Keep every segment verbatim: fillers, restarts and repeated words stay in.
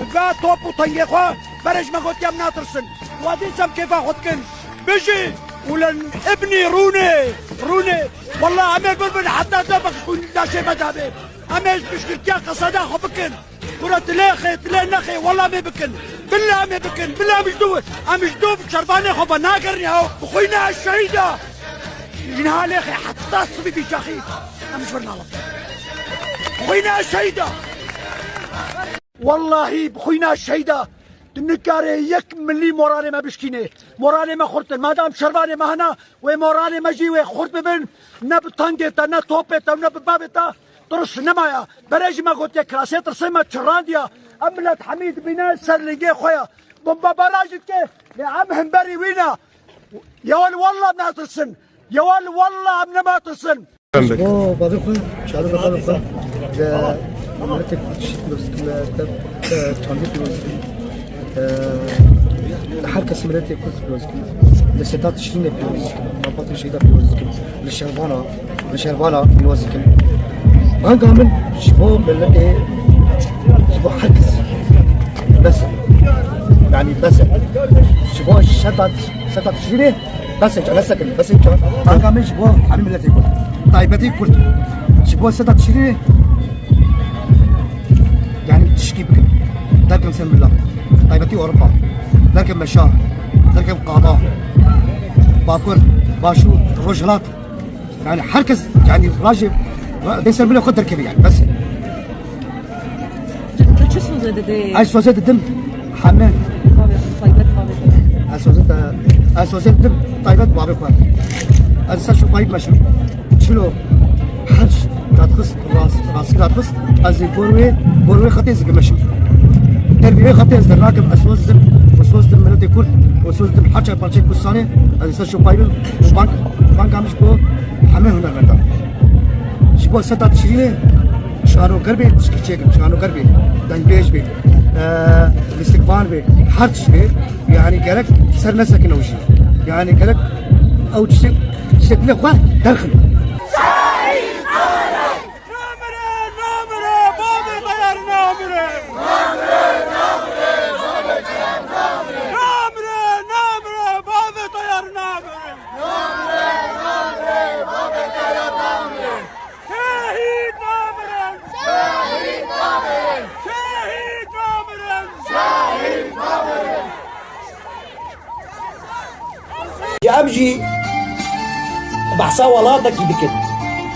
Ve top û tengê xwe berê ji me gotiye em natirsin. Wa dî çem kêfa xwe dikin. Bijî û li ibnî rûnê, rûnê. Wallah em ê birbin heta debek xwîn laşê me dabê. Em ê ji piştgirtiya qeseda xwe bikin. Kura dilê xê, dilê nexê, wallah em ê bikin. Billah em ê bikin. Billah em ji dû, em ji dû şervanê xwe venagerin ya. Bi xwîna şehîda. Ji niha lê xê heta sibî bîçaxî. Em ji vir nalin. Bi xwîna şehîda. Wallahî bi xwîna şehîda tu nikare yek milî moralê me bişkînê. Moralê me xurt in. Madam şervanê me hene, wê moralê me jî wê xurt bibin. Ne bi tengê te, ne topê te, ne bi bavê te tirs nemaya. Berê jî me gotiye kirasê tirsê me çirandiya. Em milet hemî dibîne ser lingê xwe ya. Bomba baraj dike. Lê em hemberî wî ne. Ya wal wallah em natirsin. Ya wal wallah em nematirsin. Bo bavê xwe, çadir bavê xwe, de milletê Kurd şît dostikim, de, de çandî pîroz dikim. E, her kes milletê Kurd pîroz dikim. Li Sedat Şirînê pîroz dikim. Malbatê Şehîda pîroz dikim. Li Şervana, li Şervana pîroz dikim. Banga min ji bo milletê, ji bo her kes. Bes e. Yani bes e. Ji bo Sedat, Sedat Şirînê Bes e, bes e, bes e. Banga min ji bo hemî miletê Kurd. Taybetî Kurd. Ji bo Sedat Şirînê, yani tişkî bikin. Derkem ser mila. Taybetî Ewropa. Derkem meşa. Derkem qada. Bakur, başûr, rojhilat. Yani her kes, yani rajê, dê ser mila xwe derkeve yani. Bes e. Tu çi soze didê? Ez soze didim heme. Bavê, taybet bavê. Ez soze de, ez soze didim taybet bavê xwe. Ez ser şu bayık meşim. Çilo her dadxist, rast, rastî dadxist. Ez ê gor wê, gor wê xetê zikim meşim. Terbiyê xetê ez dernakim, ez soze didim, ez soze didim miletê Kurd, ez soze didim her çay parçayê Kurdistanê. Ez ê ser şu bayık, bank, bank amiş bo heme hunermenda. Ji bo Sedat Şirînê, Şanoker bê, tişkî çêkin, şanoker bê, dengbêj bê, e, lîstikvan bê, her tişt bê. Yani gerek ser nesekin ew jî. Yani gerek ew tiştê, tiştê dilê xwe derxin. Namire, namire, bavê teyar namire. Namire, namire, bavê teyar namire. Şehîd namirin! Şehîd namirin! Şehîd namirin! Şehîd namirin! Em jî behsa welatekî dikin.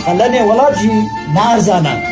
Xelenê welat jî nazanin.